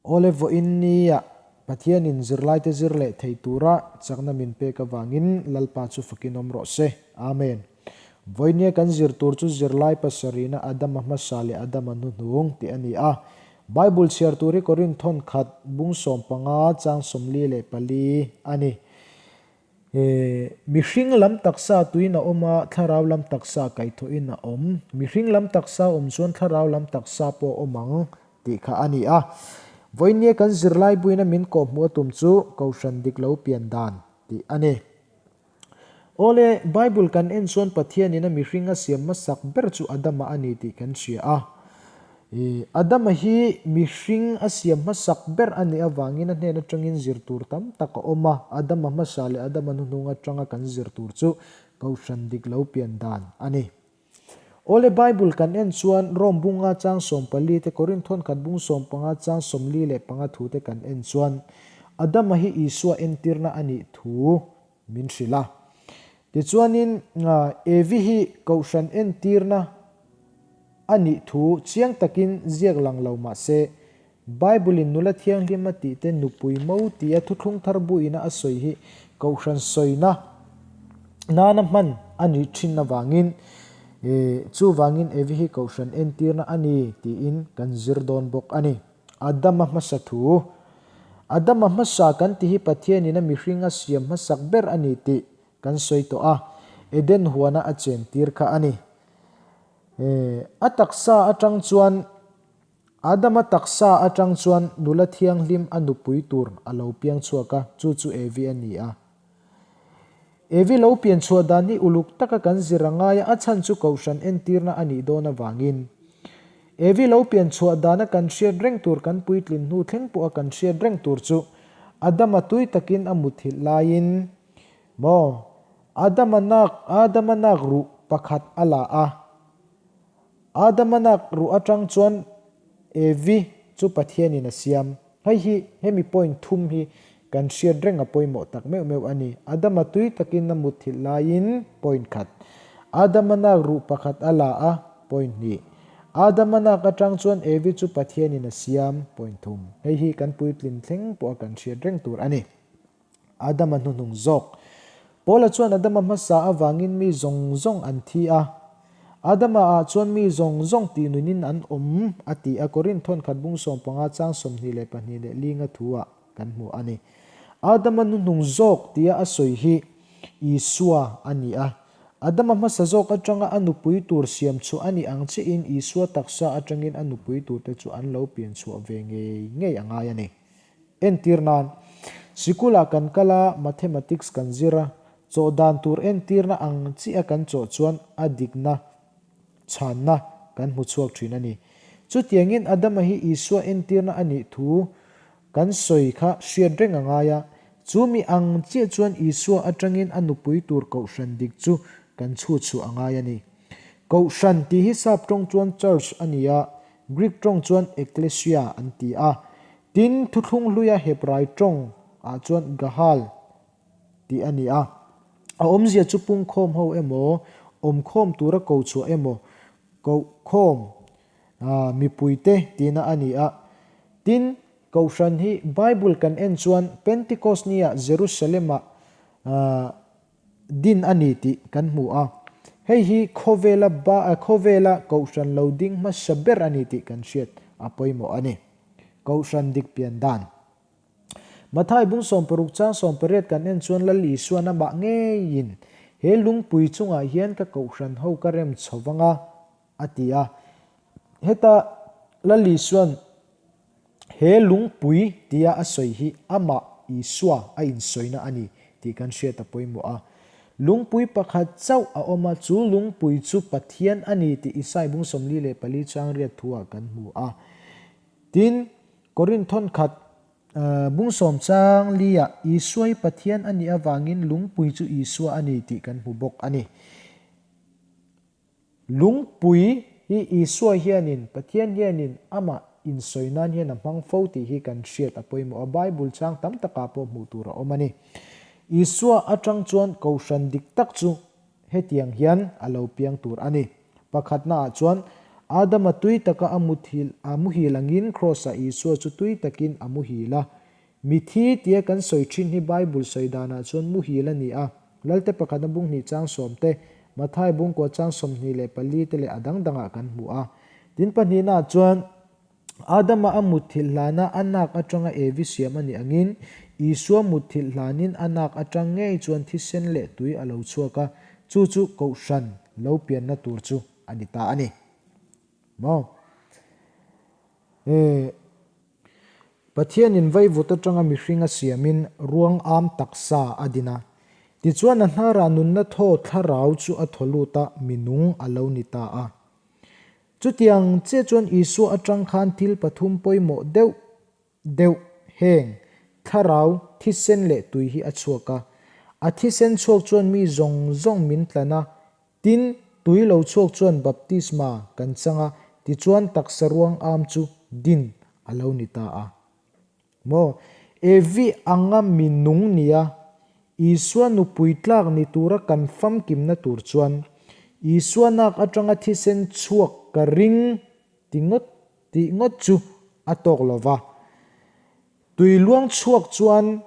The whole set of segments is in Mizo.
Awle vawiin nia Pathianin zirlaite zir leh thei tura chakna min pek avangin Lalpa chu fakin awm rawh se. Amen. Vawinia kan zir tur chu zirlai pasarihna Adama hmasa leh Adama hnuhnung tih a ni a. Bible chhiar tur hi Korinth thawnkhat bung 15 chang 44 a ni. He mihring lam taksa tuin a awm a, thlarau lam taksa kaihthawhin a awm. Mihring lam taksa awm chuan thlarau lam taksa pawh a awm ang tih kha a ni a. Vawinia kan zirlai buina min kawhhmuh a tum chu Kohhran dik lo pian dan tih a ni. Awle, Bible kan en chuan Pathianin a mihring a siam hmasak ber chu Adama a ni tih kan hria a. I Adama hi mihring a siam hmasak ber a nih avangin a hnen atangin zir tur tam tak a awm a, Adama hmasa leh Adama hnuhnung atanga kan zir tur chu Kohhran dik lo pian dan a ni. Awle Bible kan en chuan Rome bunga chang 14 te Korinth thawnkhat bung 15 chang 45 thu te kan en chuan Adama hi Isua entirna a nih thu min hrilh a. Tichuanin Evi hi Kohhran entirna a nih thu chiang takin ziak lang lo mah se, Bible-in nula thianghlim a tih te nupui mo tia thuthlung thar buina a sawi hi Kohhran sawina nana hman a nih thin avangin chuvangin Evi hi Kohhran entirna a ni tiin kan zir dawn bawk a ni. Adama hmasa thu. Adama hmasa kan ti hi Pathianin a mihring a siam hmasak ber a ni tih kan sawi tawh a, Eden huana a chen tir kha a ni. A taksa atang chuan Adama taksa atang chuan nula thianghlim a nupui tur a lo piang chhuak a, chu chu Evi a ni a. Evi lo pian chhuah dan hi uluk taka kan zir a ngai a, a chhan chu Kohhran entirna a nih dawn avangin. Evi lo pian chhuah dana kan hriat reng tur kan puitlin hnu thleng pawha kan hriat reng tur chu Adama tui takin a muthilh laiin maw Adama nak Adama nak ruh pakhat a la a. Adama nak ruh atang chuan Evi chu Pathianin a siam. Hei hi hemi point thum hi kan hriat reng a pawimawh tak meuh meuh a ni. Adama tui takin a mutthilh laiin point khat. Adama nak ruh pakhat a la a, point hnih. Adama nak atang chuan Evi chu Pathianin a siam, point thum. Hei hi kan puitlin thleng pawha kan hriat reng tur a ni. Adama hnuhnung zawk. Paula chuan Adama hmasa avangin mi zawng zawng an thi a. Adama ah chuan mi zawng zawng tih nunin an awm, a ti a, Korinth thawnkhat bung 15 chang 22 leh linga thu ah kan hmu a ni. Adama hnuhnung zawk tia a sawi hi Isua a ni a. Adama hmasa zawk atanga a nupui tur siam chhuah a nih ang chiahin Isua taksa atangin a nupui turte chu an lo pian chhuah ve ngei ngei a ngai a ni. Entir nan, Sikulah kan kal a, Mathematics kan zir a, chawh dan tur entirna ang chiah kan chawh chuan a dikna, chhanna kan hmu chhuak thin a ni. Chutiangin Adama hi Isua entirna a nih thu kan sawi kha hriat reng a ngai a, chu mi ang chiah chuan Isua atangin a nupui tur kohhran dik chu kan chhut chhuah a ngai a ni. Kohhran tih hi sap tawng chuan Church a ni a, Greek tawng chuan Ekklesia an ti a. Tin, thuthlung hluia Hebrai tawng ah chuan Gahal tih a ni a. A awmzia chu pungkhawm ho emaw, awmkhawm tura ko chhuah emaw, kohkhawm mipuite tihna a ni a. Tin, Kohhran hi Bible kan en chuan Pentecost nia Jerusalem-ah din a ni tih kan hmu a. Hei hi khawvela ba khawvela Kohhran lo ding hmasa ber a ni tih kan hriat a pawimawh a ni. Kohhran dik pian dan. Mathai bung 60 chang 18 kan en chuan Lal Isuan amah ngeiin he lungpui chungah hian ka Kohhran ho ka rem chho vang a, a ti a. Heta Lal Isuan He lungpui tia a sawi hi amah Isua a insawina a ni tih kan hriat a pawimawh a. Lungpui pakhat chauh a awm a, chu lungpui chu Pathian a ni tih Isai bung 44 chang riat thuah kan hmu a. Tin, Korinth thawnkhat bung 10 chang liah Isua hi Pathian a nih avangin lungpui chu Isua a ni tih kan hmu bawk a ni. Lungpui hi Isua hianin, Pathian hianin amah insawi nan hian a hmang fo tih hi kan hriat a pawimawh a, Bible chang tam takah pawh hmuh tur a awm a ni. Isua atang chuan Kohhran dik tak chu hetiang hian a lo piang tur a ni. Pakhatnaah chuan Adama tui taka a muthilh a muhil angin Kraws-ah Isua chu tui takin a muhil a. Mithi tia kan sawi thin hi Bible sawi danah chuan muhil a ni a. Lalte pakhatna bung hnih chang sawm te, Mathai bungkua chang 24 te leh a dang dangah kan hmu a. Tin pahnihnaah chuan Adama a mutthilh hlana a nak atanga Evi siam a nih angin, Isua mutthilh hlanin a nak atang ngei chuan thisen leh tui a lo chhuak a, chu chu Kohhran lo pianna tur chu a ni ta a ni. Maw? E. Pathianin vaivut atanga mihring a siamin ruang am taksa a din a. Tichuan a hnarah nunna thaw thlarau chu a thaw lut a, minung a lo ni ta a. Chutiang che chuan Isua atang khan thil pathum pawimawh deuh deuh heng, thlarau, thisen leh tui hi a chhuak a. A thisen chhuak chuan mi zawng zawng min tlan a, tin, tui lo chhuak chuan baptisma kan chang a, tichuan taksa ruang am chu din a lo ni ta a. Maw? Evi anga mi nung nia, Isua nupui tlak ni tura kan famkimna tur chuan, Isua nak atanga thisen chhuak ka ring ti ngawt tih ngawt chu a tawk lo va. Tui luang chhuak chuan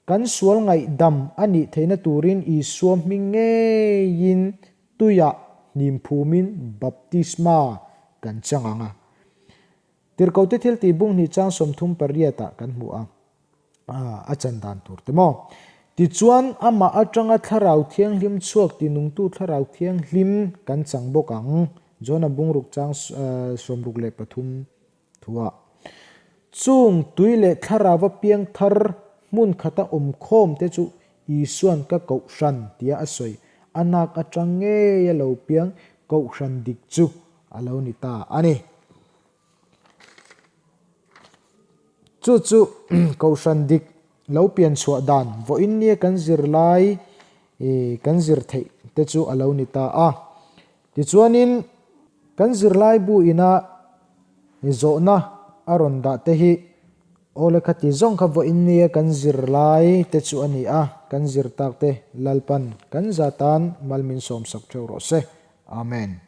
kan sual ngaihdam a nih theihna turin Isua hming ngeiin tuiah hnim phumin baptisma kan chang ang a. Tirhkohte thil tih bung hnih chang 38 ah kan hmu a, a chan dan tur te maw? Tichuan, amah atanga Thlarau Thianghlim chhuak tinungtu Thlarau Thianghlim kan chang bawk ang, Jona bungruk chang 63 thuah. Chung tui leh Thlarauva piang thar hmun khata awm khawm te chu Isuan ka kohhran tia a sawi, a nak atang ngei a lo piang kohhran dik chu a lo ni ta a ni. Chu chu Kohhran dik lo pian chhuah dan vawiin nia kan zirlai kan zir theih te chu a lo ni ta a. Tichuanin kan zirlai bu ina zawhna a rawn dah te hi aw le khati zawng kha vawiin nia kan zirlai te chu a ni a, kan zir tak te Lalpan kan zatan mal min sawmsak theuh rawh se. Amen.